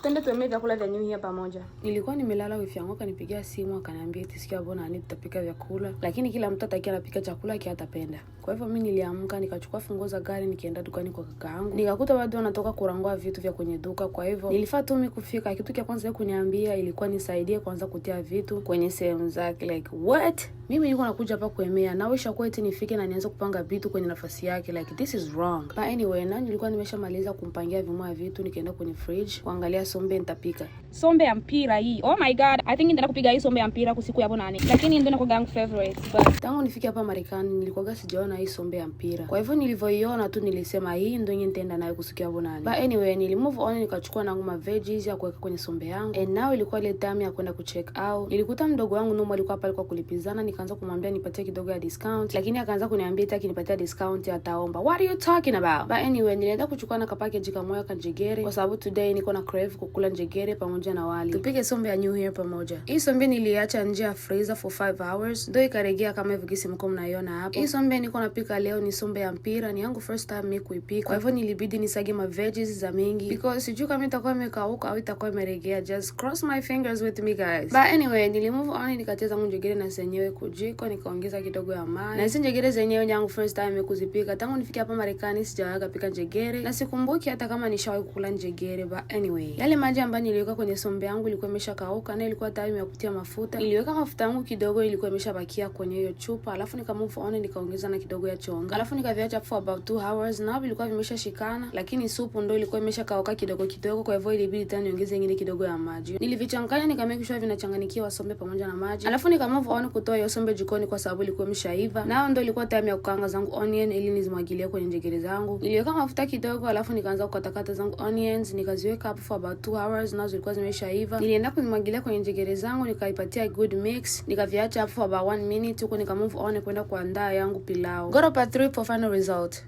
Twende tuemee vyakula vya New Year pamoja. Nilikuwa nimelala, wifi yangu akanipigia simu akaniambia eti siku ya bonane tutapika vyakula, lakini kila mtu atakia anapika chakula kia atapenda. Kwa hivyo mimi niliamka, nikachukua funguo za gari, nikaenda dukani kwa kaka yangu, nikakuta watu wanatoka kurangua vitu vya kwenye duka. Kwa hivyo nilifaa tu mimi kufika, kitu cha kwanza kuniambia ilikuwa nisaidie kwanza kutia vitu kwenye sehemu zake. Like, what? Mimi niko nakuja hapa kuemea na wisha kwa eti nifike na nianze kupanga vitu kwenye nafasi yake. Like, this is wrong. But anyway, na nilikuwa nimeshamaliza kumpangia vimoya vitu, nikaenda kwenye fridge kuangalia sombe nitapika. Sombe ya mpira hii. Oh my God, I think nitaenda kupiga hii sombe ya mpira kusiku ya bonane. Lakini ndio nakuwa yangu favorite. But Tangu nifike hapa Marekani nilikuwaga sijaona hii sombe ya mpira. Kwa hivyo nilivyoiona tu nilisema hii ndio yenye nitaenda nayo kusiku ya bonane. But anyway, nilimove on, nikachukua nangu ma veggies ya kuweka kwenye sombe yangu. And now ilikuwa ile time ya kwenda kucheck out. Nilikuta mdogo wangu Numo alikuwa pale kwa kulipizana, nikaanza kumwambia nipatie kidogo ya discount, lakini akaanza kuniambia eti akinipatia discount ataomba. What are you talking about? But anyway, nilienda kuchukua na kapackage kamoja ka njegere kwa sababu today niko na crave kukula njegere pamoja na wali. Tupike sombe ya New Year pamoja. Hii sombe niliacha nje ya freezer for 5 hours, ndio ikaregea kama hivi gisi mko mnaiona hapo. Hii sombe niko napika leo ni sombe ya mpira, ni yangu first time mimi kuipika. Kwa hivyo nilibidi nisage ma veggies za mingi because sijui kama itakuwa imekauka au itakuwa imeregea. Just cross my fingers with me, guys. But anyway, nilimove on, nikatia zangu njegere na zenyewe kujiko, nikaongeza kidogo ya maji. Na hizi njegere zenyewe ni yangu first time kuzipika. Tangu nifike hapa Marekani sijawahi pika njegere na sikumbuki hata kama nishawahi kukula njegere. But anyway, yale maji ambayo niliweka kwenye sombe yangu ilikuwa imeshakauka na ilikuwa time ya kutia mafuta. Niliweka mafuta yangu kidogo, ilikuwa imeshabakia kwenye hiyo chupa, alafu nika move on, nikaongeza na kidogo ya chonga, alafu nikaviacha for about 2 hours na vilikuwa vimeshashikana, lakini supu ndo ilikuwa imeshakauka kidogo kidogo, kwa hivyo ilibidi tena niongeze ingine kidogo ya maji. Nilivichanganya, nika make sure vinachanganyikiwa sombe pamoja na maji, alafu nika move on kutoa hiyo sombe jikoni kwa sababu ilikuwa imeshaiva. Nao ndo ilikuwa time ya kukaanga zangu onion ili nizimwagilie kwenye njegere zangu. Niliweka mafuta kidogo, alafu nikaanza kukatakata zangu onions, nikaziweka hapo for about 2 hours, nazo zilikuwa zimeshaiva. Nilienda kuzimwagilia kwenye njegere zangu, nikaipatia good mix, nikaviacha hapo for about 1 minute huko, nika move on kwenda kuandaa yangu pilau. Go to part 3 for final result.